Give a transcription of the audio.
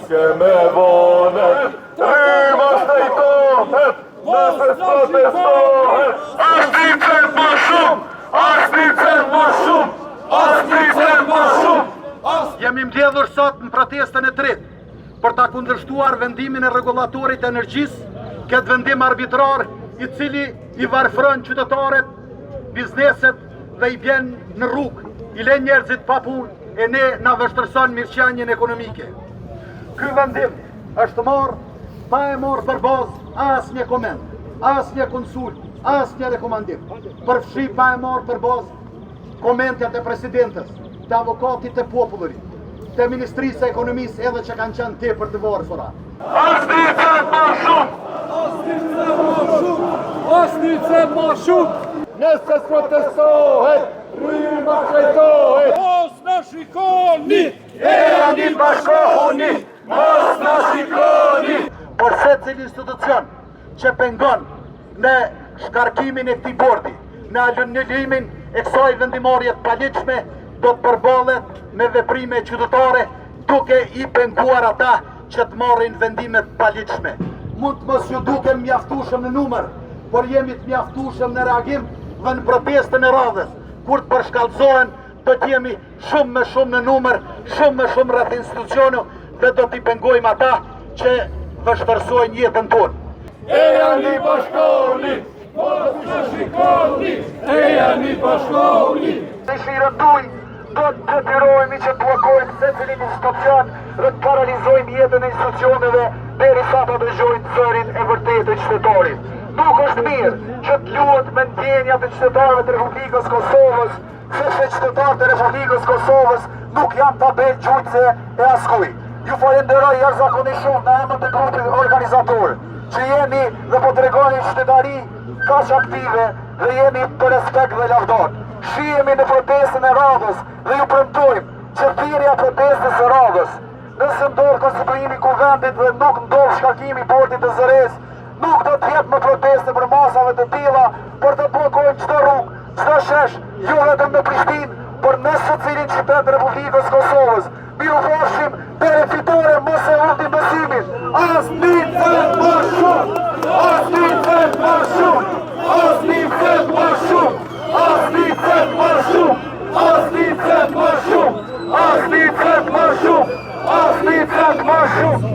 S'ke me vonet, rryma shpejtohet, nëse s'protestohet. Asnjë cent ma shumë, asnjë cent ma shumë, asnjë cent ma shumë. Jemi mbledhur sot në protestën e tretë për ta kundërshtuar vendimin e rregullatorit të energjisë, këtë vendim arbitrar i cili i varfëron qytetarët, bizneset dhe i bjen në rrugë, i lë njerëzit pa punë e ne na vështirëson mirëqenien ekonomike. Ky vendim është marrë pa e marrë për bazë asnjë koment, asnjë konsultë, asnjë rekomandim, përfshi pa e marrë për bazë komentet e presidentës, të avokatit të popullit, të Ministrisë së Ekonomisë edhe që kanë qenë tepër të varfëra. Asnjë cent ma shumë! Asnjë cent ma shumë! Asnjë cent ma shumë! Nëse s'protestohet, rryma shpejtohet. Mos na shikoni! Ejani bashkohuni, mos na shikoni! Por secili institucion që pengon në shkarkimin e këtij bordi, në anulimin e kësaj vendimarrje të paligjshme, do të përballet me veprime qytetare duke i penguar ata që të marrin vendime të paligjshme. Mund të mos ju dukem mjaftueshëm në numër, por jemi të mjaftueshëm në reagim dhe në protestën e radhës. Kur të përshkallëzohen, do të jemi shumë më shumë në numër, shumë më shumë rreth institucioneve dhe do t'i pengojmë ata që vështirësojnë jetën tonë. Ejani bashkohuni! Mos na shikoni! Ejani bashkohuni! Dëshirën tuaj do të detyrohemi që të bllokojmë secilin institucion dhe të paralizojmë jetën e institucioneve derisa ta dëgjojnë zërin e vërtetë të qytetarit. Nuk është mirë që të luhet me ndjenjat e qytetarëve të Republikës Kosovës, sepse qytetarët e Republikës Kosovës nuk janë tabelë gjujtëse e askuj. Ju falenderoj jashtëzakonisht shumë në emër të grupit organizator që jeni dhe po tregoni qytetari kaq aktive dhe jeni për respekt dhe lavdat. Shihemi në protestën e radhës dhe ju premtojmë që thirrja e protestës së radhës, nëse ndodh konstituimi i kuvendit dhe nuk ndodh shkarkimi i bordit të ZRrE-së, nuk do të jetë më protestë për masave të tilla, por të bllokojmë çdo rrugë, çdo shesh, jo vetëm në Prishtinë, por në secilin qytet të Republikës Kosovës. Mirupafshim, deri në fitore, mos e humbni besimin. Asnjë cent më shumë! Asnjë cent më shumë! Asnjë cent më shumë! Asnjë cent më shumë! Asnjë cent më shumë! Asnjë cent më shumë! Asnjë cent më shumë!